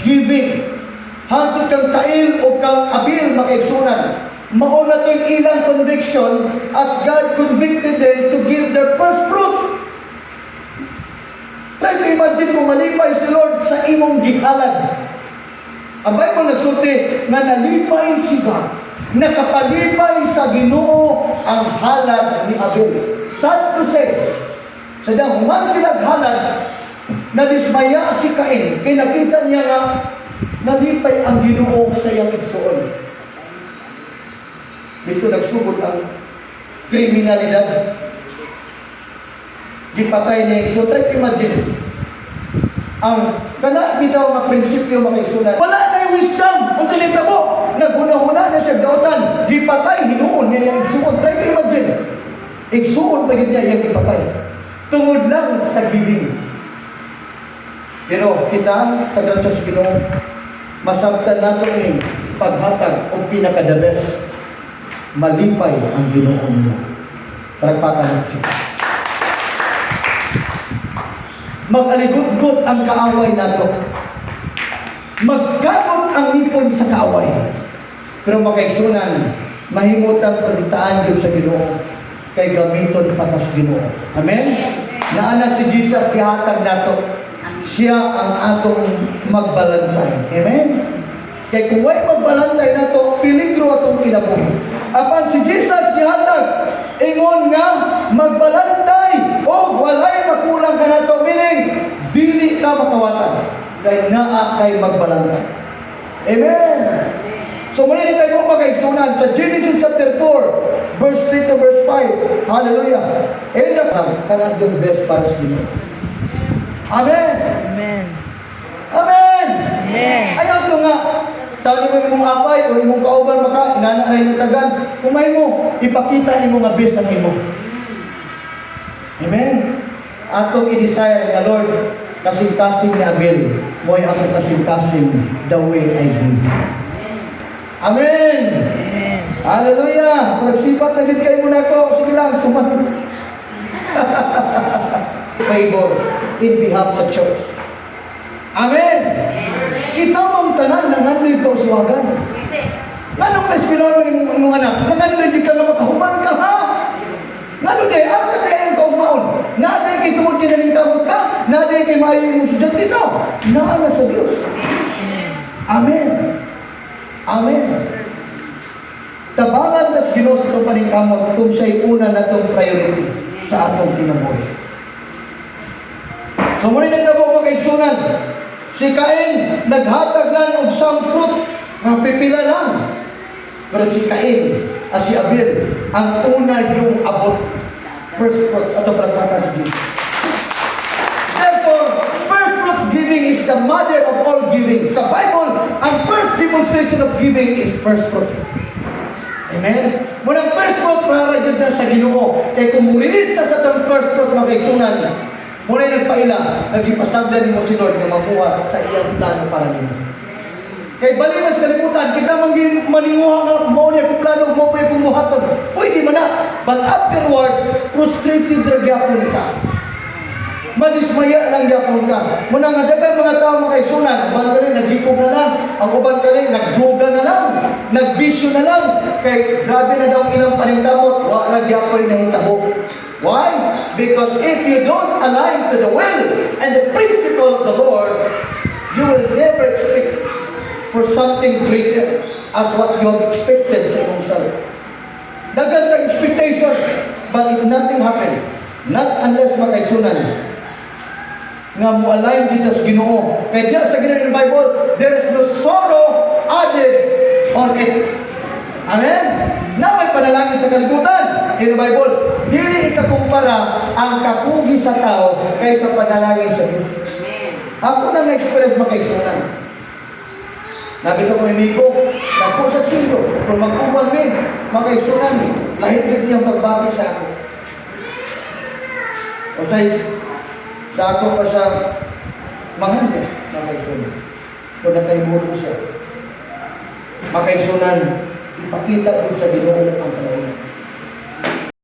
giving. Hangtod kang Cain o kang Abel, makaigsunan, mao na to'y ilang conviction as God convicted them to give their first fruit. Try to imagine kung malipay si Lord sa imong gihalad. Ang Bible nagsulti nga nalipay si God. Nakapalipay sa Ginoo ang halad ni Abel. Sad to say, sa dang human sila halad, nadismaya si Cain kay nakita niya nga nalipay ang Ginoo sa iyang igsuon. Dito nagsugod ang kriminalidad. Gipatay niya igsuon. Try to imagine. Ang kana bitaw nga prinsipyo, mga igsunan. Wala na yung wisdom. Unsa nitabo? Naghuna-huna na siya dautan. Gipatay hinuon niya iyang igsuon. Try to imagine. Igsuon pa gid niya iyang gipatay. Tungod lang sa giving. Pero kita sa grasya sa Ginoo, masabtan nato ning paghatag og pinaka the best. Malipay ang Ginoo niya. Palakpakan natin siya. Mag-aligudgot ang kaaway nato. Magkamot ang ngipon sa kaaway. Pero, makaigsunan, mahimutang protektaan gyud sa Ginoo kay gamiton pa kas Ginoo. Amen? Naa na si Jesus, gihatag nato. Siya ang atong magbalantay. Amen? Kay kung way magbalantay nato, peligro atong kinabuhi. Apan si Jesus gihatag, ingon nga magbalantay o walay makulang kanato, meaning dili ka makawatan kay naa kay magbalantay. Amen. So muli ni tayo, mga kaigsunan, sa Genesis chapter 4 verse 3 to verse 5. Hallelujah. And the kanang yung best para sa Ginoo. Amen. Amen. Amen. Amen. Ayaw to nga tawag mo imong apay o imong kauban, maka inana ra tagan. Kung may mo ipakita nimo nga best ang imo. Amen. Atong i-desire nga, "Lord, kasing-kasing ni Abel, mo'y ako kasing-kasing the way I give." Amen. Amen. Hallelujah. Kung nagsipat na gid kayo mo nako, sige lang, tuman. Favor in behalf sa church. Amen. Kita mong tanan nangandoy ka uswagan. Nganong eskwelahan mo imong imong anak? Nangandoy di ka nga makahuman ka, ha? Ngano di asa kay ang kaugmaon? Naa day kay tungod kay naningkamot ka? Naa day kay maayo imong estudyante? No. Naa na sa Dios. Amen. Amen. Tabangan tas Ginoo sa itong paningkamot kung siya'y una natong priority sa atong kinabuhi. So muna nagtabo, mga kaigsunan. Si Cain naghatag lang og some fruits nga pipila lang. Pero si Cain, as si Abel, ang una yung abot first fruits ato palakpakan si Jesus. Therefore, first fruits giving is the mother of all giving. Sa Bible, ang first demonstration of giving is first fruit. Amen? Munang first fruit para jud na sa Ginoo. Kay kung mo-release na sa atong first fruit, mga kaigsunan, muna nagpaila, nagipasagdan nimo si Lord nga mamuhat sa iyang plano para nimo. Kay bali mas kalibutan, kita man maninguha nga mao niya akong plano, mao pa akong buhaton. Pwede man na. But afterwards, frustrated ra gyapon ka. Madismaya lang gyapon ka. Muna nga daghang mga tao, mga kaigsunan, uban kani naglikog na lang, ang uban kani nagdroga na lang, nagbisyo na lang, kay grabe na daw ang ilang paningkamot, wa ra gyapon nahitabo. Why? Because if you don't align to the will and the principle of the Lord, you will never expect for something greater as what you have expected sa imong self. Daghan tag expectation, but if nothing happen, not unless, makaigsunan, nga mo-align dito sa Ginoo. Kay diya sa Ginoo in the Bible, there is no sorrow added on it. Amen? Na may panalangin sa kalibutan in the Bible. Dili ikakumpara ang kakugi sa tao kaysa panalangin sa Diyos. Ako na na-experience, makaigsunan. Nabito ko amigo, nagpo sa sweldo, pero mag-uban mi, makaigsunan, lahi gid iyang pagbati sa ako. O sa ako pa sa mga niya, makaigsunan. Kung nakaimulong siya. Makaigsunan, ipakita din sa Ginoo ang kalaingan.